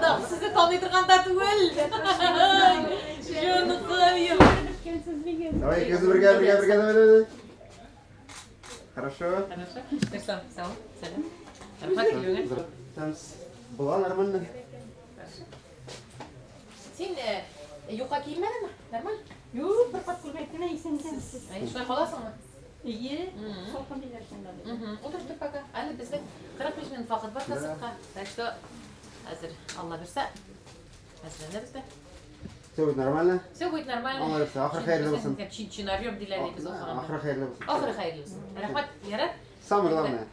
Анда сезне таный торган да түгел. Җаныкаем. Давай, икебез бергә, бергә, бергә, давай, давай. Хорошо. Хорошо. Нәрсә, сау, сәлам. Рәхмәт килүеңә. Там была нормально. Син юка киенмәдеңме? Нормаль? Юк, бер кат күлмәк кенә исәнсез. Әй, шулай каласыңмы? Ие, салкын диләр шунда. Утырып тор пока. Әле безнең 45 минут вакыт бар концертка. Так что әзер, Алла бирсә, әзерләнәбез дә. Все будет нормально. Все будет нормально. Алла бирсә, ахыры хәерле булсын. Чинарем диләр без укыганда. Ахыры хәерле булсын. Ахыры хәерле булсын. Рәхмәт, ярар. Самое главное.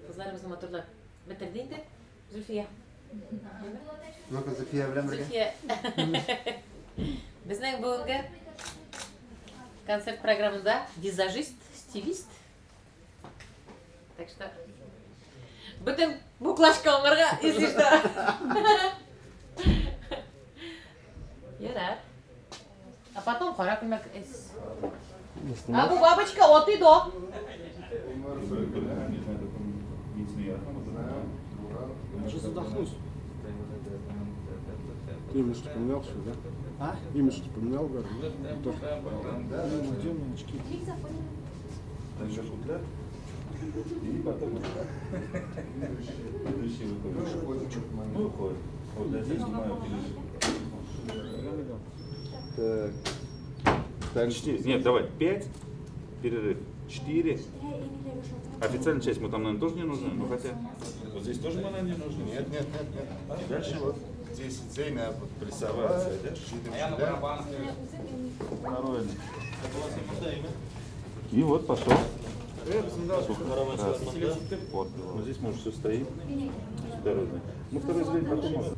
Кызларыбызны матурлап бетерде инде. Зульфия. Ну-ка, Зульфия белән бергә. Зульфия. Безнең бүгенге концерт программында визажист, стилист. Так что бөтен буклашка аңарга, если что. Ярар. А потом кара күлмәк. А бу бабочка от и до. Сейчас задохнусь. Ты имидж поменял все, да? А? Имидж поменял, говорю, да? Тоже. Где у меня очки? Также футляр. И потом следующий выходит. Ну, выходит. Вот я снимаю перерыв. Так. Так. 4. Нет, давай, 5, перерыв, 4. Официальная часть мы там, наверное, тоже не нужны, но хотя... Вот здесь тоже мы, наверное, не нужны. Нет, нет, нет, нет. И дальше вот 10 Зейна плясовать. Второй. И вот пошел. Раз. Вот. Вот здесь мы уже все стоим. Второй. Мы второй зрень потом можем.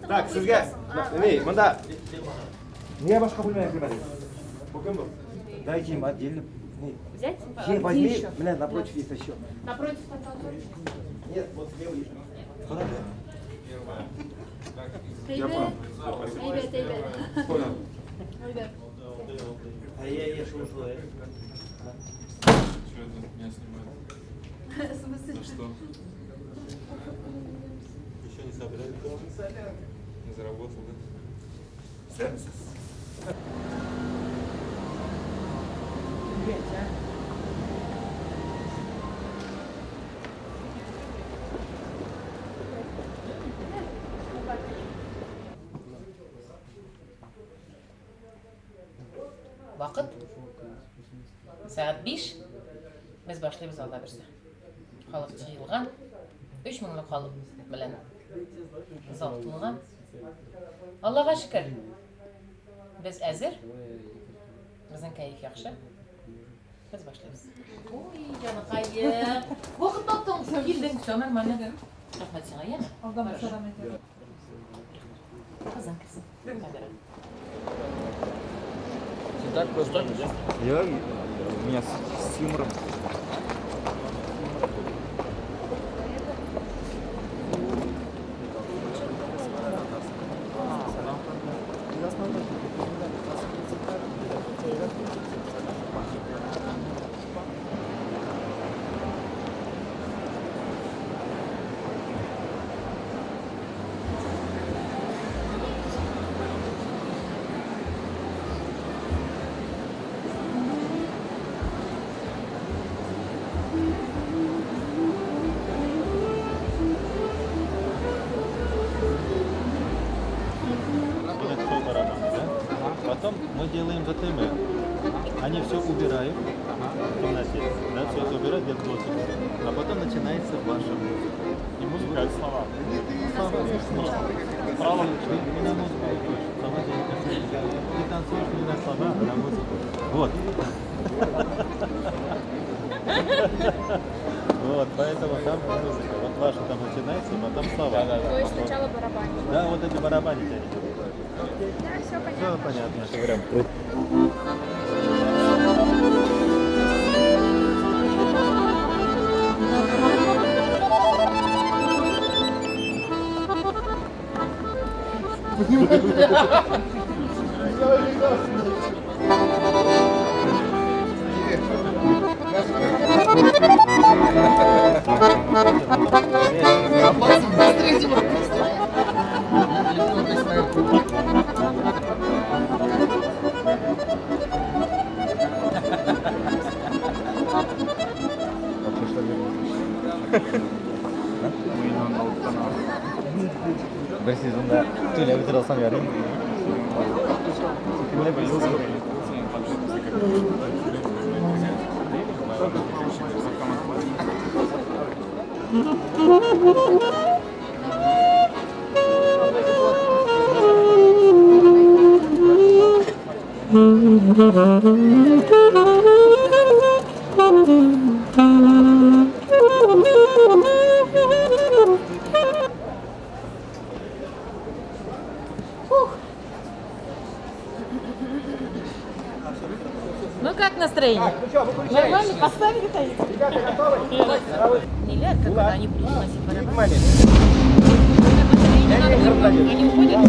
Так, сезгә, ни, монда Нигә башка бүлмәгә кермәдегез? Бу кем бу? Дайте им отдельно. Взять? Не, возьми, менә напротив есть еще. Напротив. Нет, вот слева есть. Я понял. Ребят, ребят. Понял. Ребят. А я ушла. Что это меня снимают? В смысле? За что? Еще не собрали. Не заработал, да? Вакыт сәгать 5. Без башлыйбыз Алла бирсә. Халык җыелган. 3 меңлек халык белән зал тулган. Аллага шөкер. Без әзер. Безнең кәеф яхшы. Без башлыйбыз. Ой, җаныкаем. Вакыт таптың, килдең. Все нормально. Рәхмәт сиңа, яме? Кызың керсен. Камера. Так просто. Я у меня с юмором. Вот это все барабаны, да? Потом мы делаем ЗТМ. Они все убирают в темноте, да, все это убирают где-то 20 минут. А потом начинается ваша музыка. Не музыка, а слова. Слова, слова. Право. Ты не на музыку выходишь, слова тебя не касаются. Ты танцуешь не на слова, а на музыку. Вот. Вот, поэтому там музыка. Вот ваша там начинается, потом слова. То есть сначала барабан. Да, вот эти барабаны тебя не берут. Да, все понятно. Все понятно. Бер сезонда түләп бетерә алсаң ярый. Ну как настроение? Нормально поставили таить? Ребята, готовы? Нельзя, когда они будут носить барабан. Они уходят.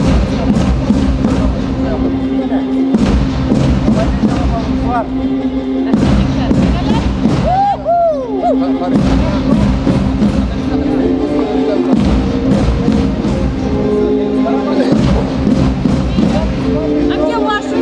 А где ваши?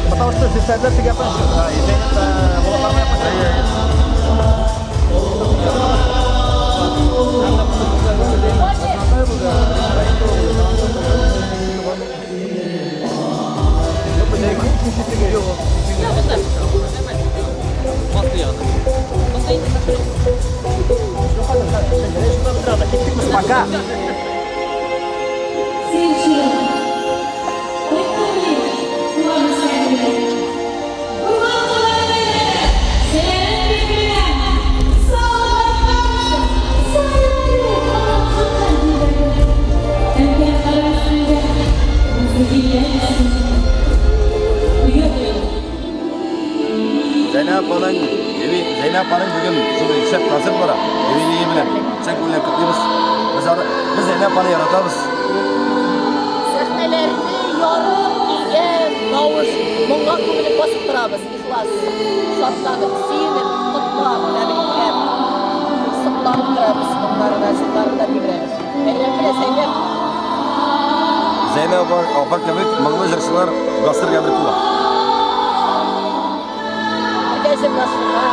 Потому что Пока! Зәйнәп аның, Зәйнәп аның бүген шундый шәп концерт бара. Юбилее белән. Чын күңелдән котлыйбыз. Без аны, без Зәйнәп аны яратабыз. Сәхнәләрне ярып килгән тавыш, моңга күңелеп басып торабыз, ихлас. Шатланып, сөенеп, котлап, тәбрикләп, сокланып торабыз, моңнарына, җырларына тибрәнеп. Бәйрәм белән, Зәйнәп! Зәйнәп апа кебек моңлы җырчылар Гасырга бер туа. Бергә җырлашырга,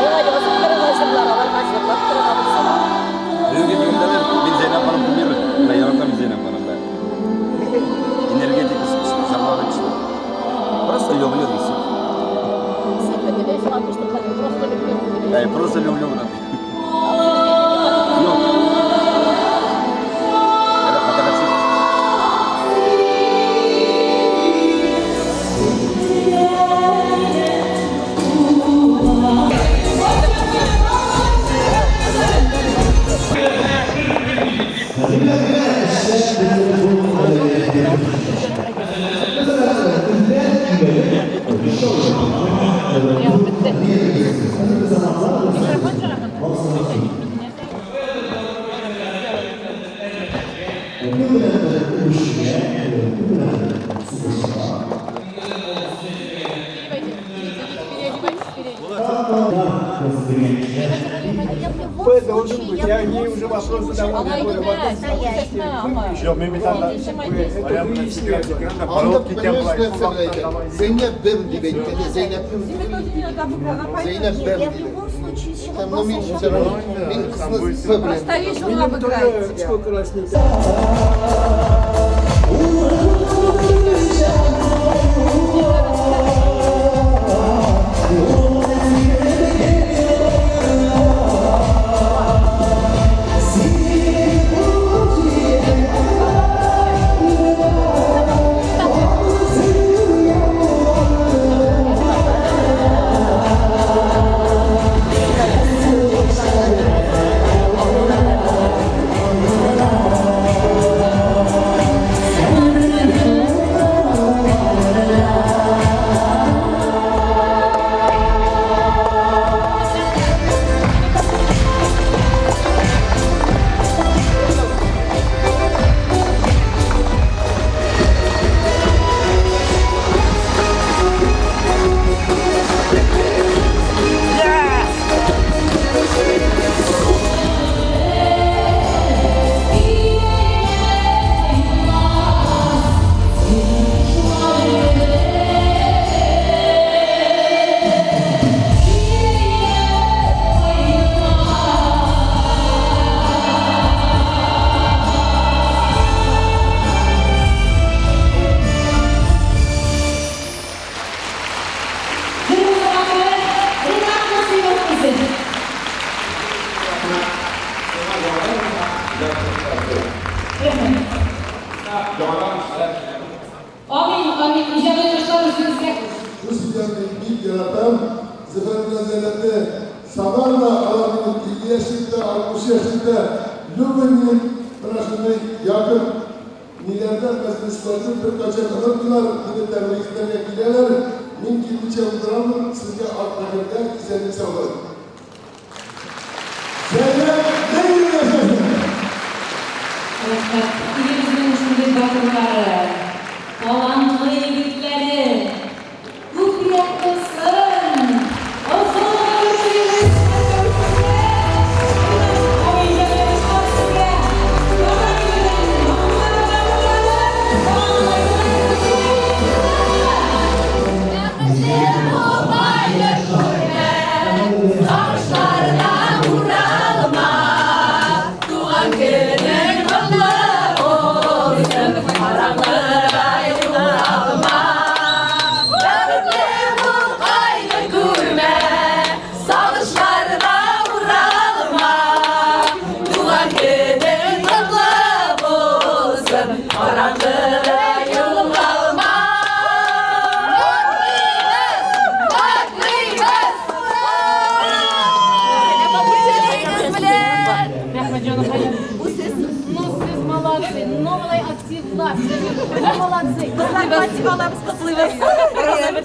миңа язып торырга җырлар, аларга җырлап торырга булсын. Бүгенге көндә дә мин Зәйнәп ханым кумиры. Менә яратам мин Зәйнәп ханымны. Энергетика җырлары көчле. Просто люблю и всё. Син бөтенләй шуңа күчтең хәзер, просто люблю. Әй, просто люблю брат. Юк. Әле хатага төшеп. Ягып бетте. Микрофон чыга монда. Б должен быть. Я ей уже вопрос задавал. Я говорю, вопрос. Юк, мин бит анда Анда, понимаешь, нәрсә белән әйтә? Зәйнәп Бем дип әйткән, Зәйнәп. Зәйнәп Бем Я в дип. любом случае Там, ну, мин все равно, мин кызны Б белән. Стоишь, он обыграет тебя. Сколько раз не Амин, амин. Иҗади уңышлар үзегезгә. Бу сүзләрне бик яратам. Зөфәр белән Зәйнәпне санар да, алар минем 50 яшьлектә, 60 яшьлектә, любой минем менә шундый якын ниләрдә мәҗлесләрне беркайчан онытмыйлар, мине тәбрик итәргә киләләр. Мин килмичә утырамын, сезгә ак мәхәббәт, исәнлек саулык. Зәйнәп мәңге яшәсен! Рәхмәт. Илебезнең шундый батырлары, талантлы егетләре күбрәк булсын. Озын гомер телибез һәрберебезгә. Ой, иҗади уңышлар сезгә. Яңа килгән моңнарга уралып, Бәхетле бул, кайгы күрмә, сагышларга уралма. Туган көнең котлы булсын, караңгыда югалма. Бәхетле бул, кайгы күрмә, сагышларга уралма. Туган көнең котлы булсын, караңгыда югалма. Котлыйбыз! Котлыйбыз! Рәхмәт, җаныкаем. Ну, сез молодцы, ну, болай активлар, ну, молодцы. Кызлар фатиха алабыз, котлыйбыз.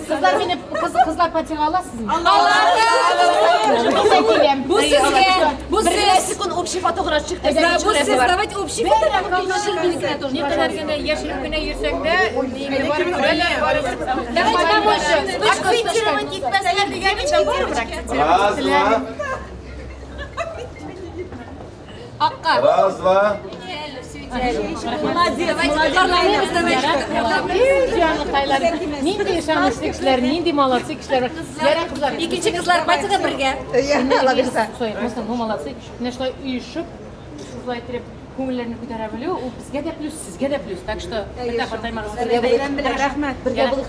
Кызлар мине, кызлар фатиха аласызмы? Алабыз! Мин киләм. Бу сезгә, бу Бер генә сез. секунд общий фотограф чыкты. Да, бу сез, давайте общий фотограф. Никадәр генә яшереп кенә йөрсәк тә, нигә барып күрәләр, барыбер. Давайте побольше. Вспышка, Акцентировать итмәсләр дигән өчен барыбер акцентировать Раз, ителә. два. Акка. Раз, два. Все Молодец, молодец. Нинди ышанычлы кешеләр, нинди молодцы кешеләр. Ярар, кызлар. Икенче кызлар кайтыгыз бергә. Ну, молодцы. Менә шулай оешып, шулай итеп күңелләрне күтәрә белү, ул безгә дә плюс, сезгә дә плюс. Так что, бер дә картаймагыз. Рәхмәт. Бергә булыйк.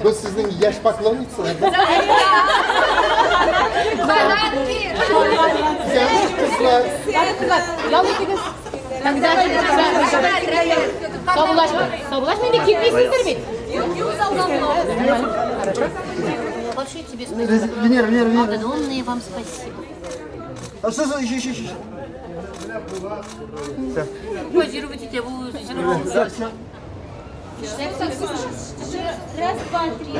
Без сезнең яшь поклонницалар. Кызлар. Кызлар, ял итегез. Саубуллашма, инде китмисездер бит. Большое тебе спасибо. Венера, Венера, Венера. Огромное вам спасибо. Еще, еще. Позировать я буду. Раз, два, три.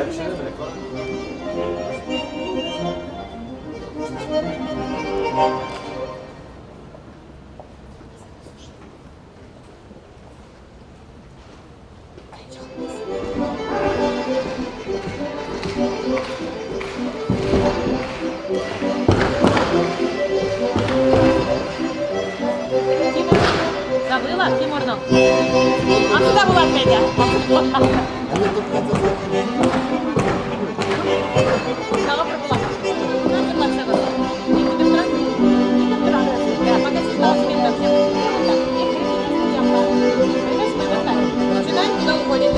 Забыла, Тимурну? А куда была Федя?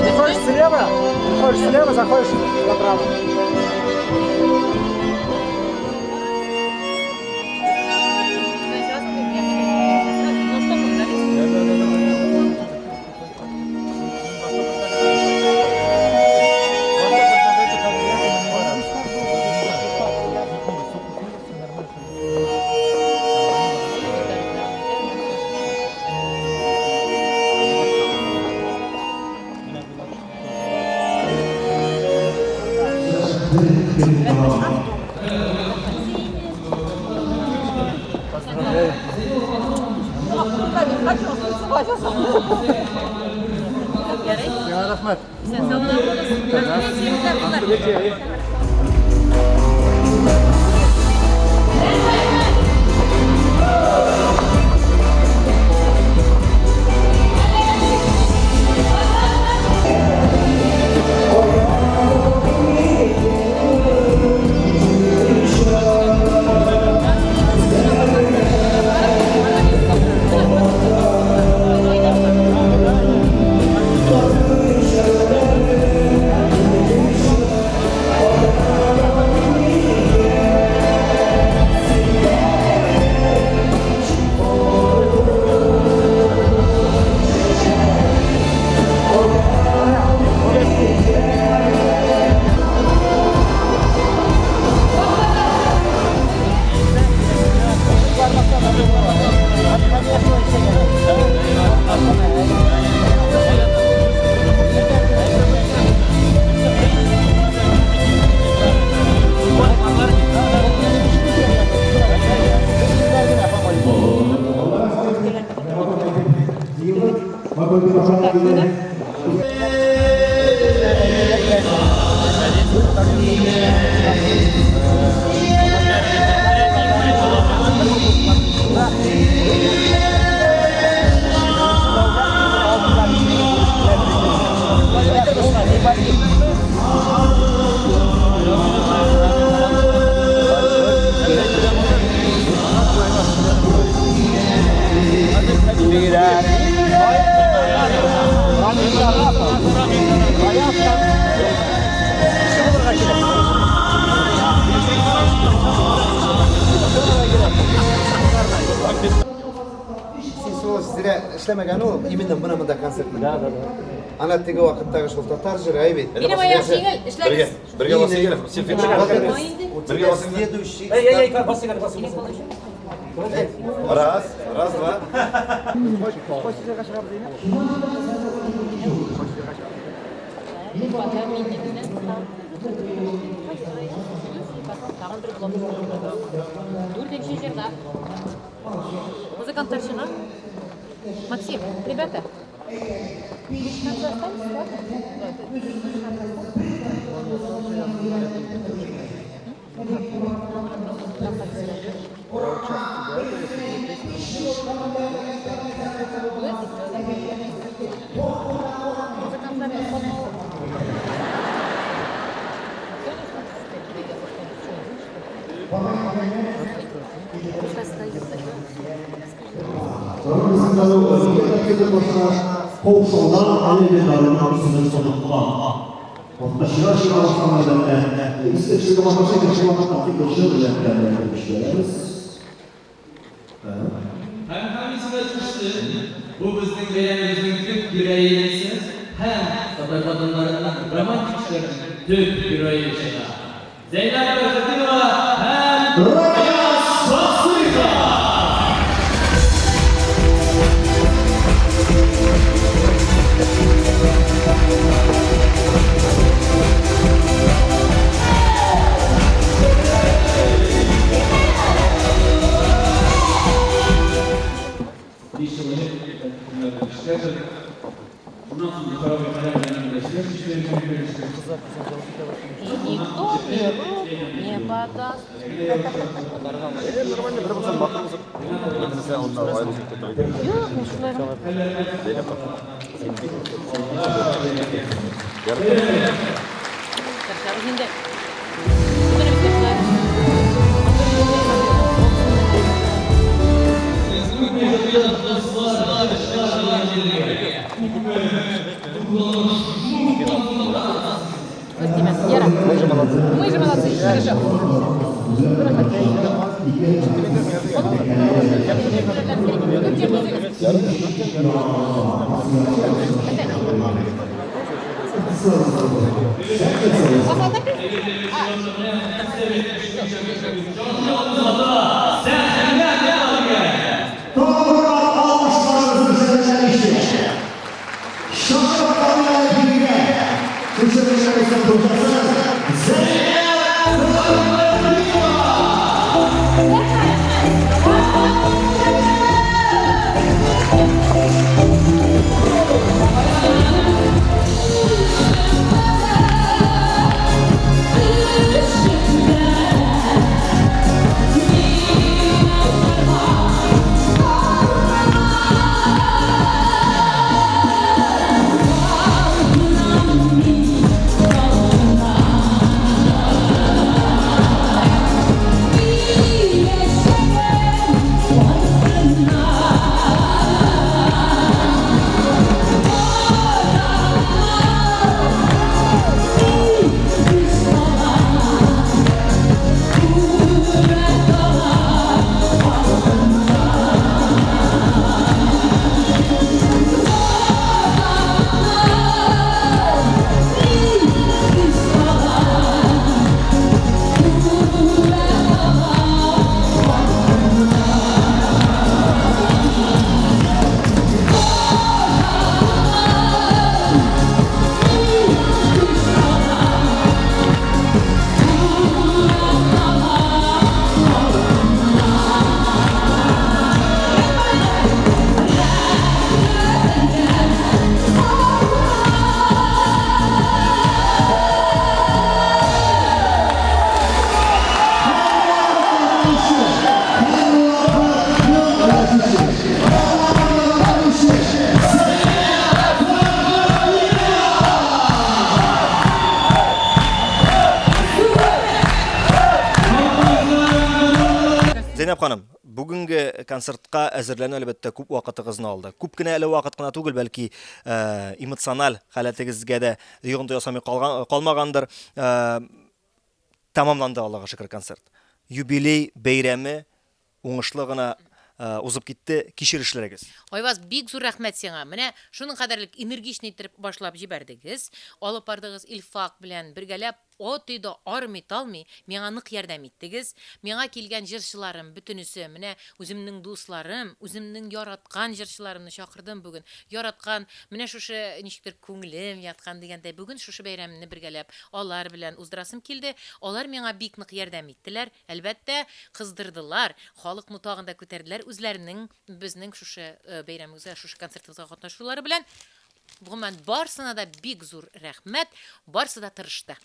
Заходишь слева, заходишь слева, заходишь направо. Рәхмәт. Эшләмәгән ул, именно менә монда концертны. Да, да, да. Ана теге вакыттагы шул татар җыры, әй бит. Минем аяк җиңел, эшләгез. Бергә басыйк, селфи чыгабыз. Бергә басыйк. Следующий. Эй, эй, эй, басыйк, басыйк. Раз, раз, два. Дүртенче җырда. Музыкантлар чыга. Максим, ребята, вы в конце останетесь, ладно? Һәм һәм исенә төште, бу безнең бәйрәмебезнең төп героинясы һәм татар хатыннарының романтик эшләренең төп герое чыга. Зәйнәб Фәрхетдинова һәм Раяз Фасыйхов! Биш ел элек көннәрдә эшләдем. Шуннан соң Зөфәр абый Каләм белән эшләп И никто мне рук не подаст. Нормально, бер булсын, матур булсын. Бөтенесе оннан аерылып китә. Юк, мин шулай гына. Зәйнәп апа, син бик яратам. Тырышабыз инде. Бөтенебез дә шулай. Күз тимәсен, яра. Мы же молодцы. Мы же молодцы. Хорошо. Зәйнәб ханым, бүгенге концертка әзерләнү әлбәттә күп вакытыгызны алды. Күп кенә әле вакыт кына түгел, бәлки э, эмоциональ халәтегезгә дә йогынты ясамый калган калмагандыр. Э, тәмамланды Аллага шөкер концерт. Юбилей бәйрәме уңышлы гына э, узып китте. Кичерешләрегез. Айваз, бик зур рәхмәт сиңа. Менә шуның кадәрлек энергичный иттереп башлап җибәрдегез. Алып бардыгыз Илфак белән бергәләп от и до армый-талмый миңа нык ярдәм иттегез. Миңа килгән җырчыларым бөтенесе, менә үземнең дусларым, үземнең яраткан җырчыларымны чакырдым бүген. Яраткан, менә шушы ничектер күңелем яткан дигәндәй, бүген шушы бәйрәмне бергәләп алар белән уздырасым килде. Алар миңа бик нык ярдәм иттеләр. Әлбәттә, кыздырдылар, халыкны тагын да күтәрделәр үзләренең безнең шушы бәйрәмебезгә, шушы концертыбызга катнашулары белән. Гомумән, барсына да бик зур рәхмәт, барсы да тырышты.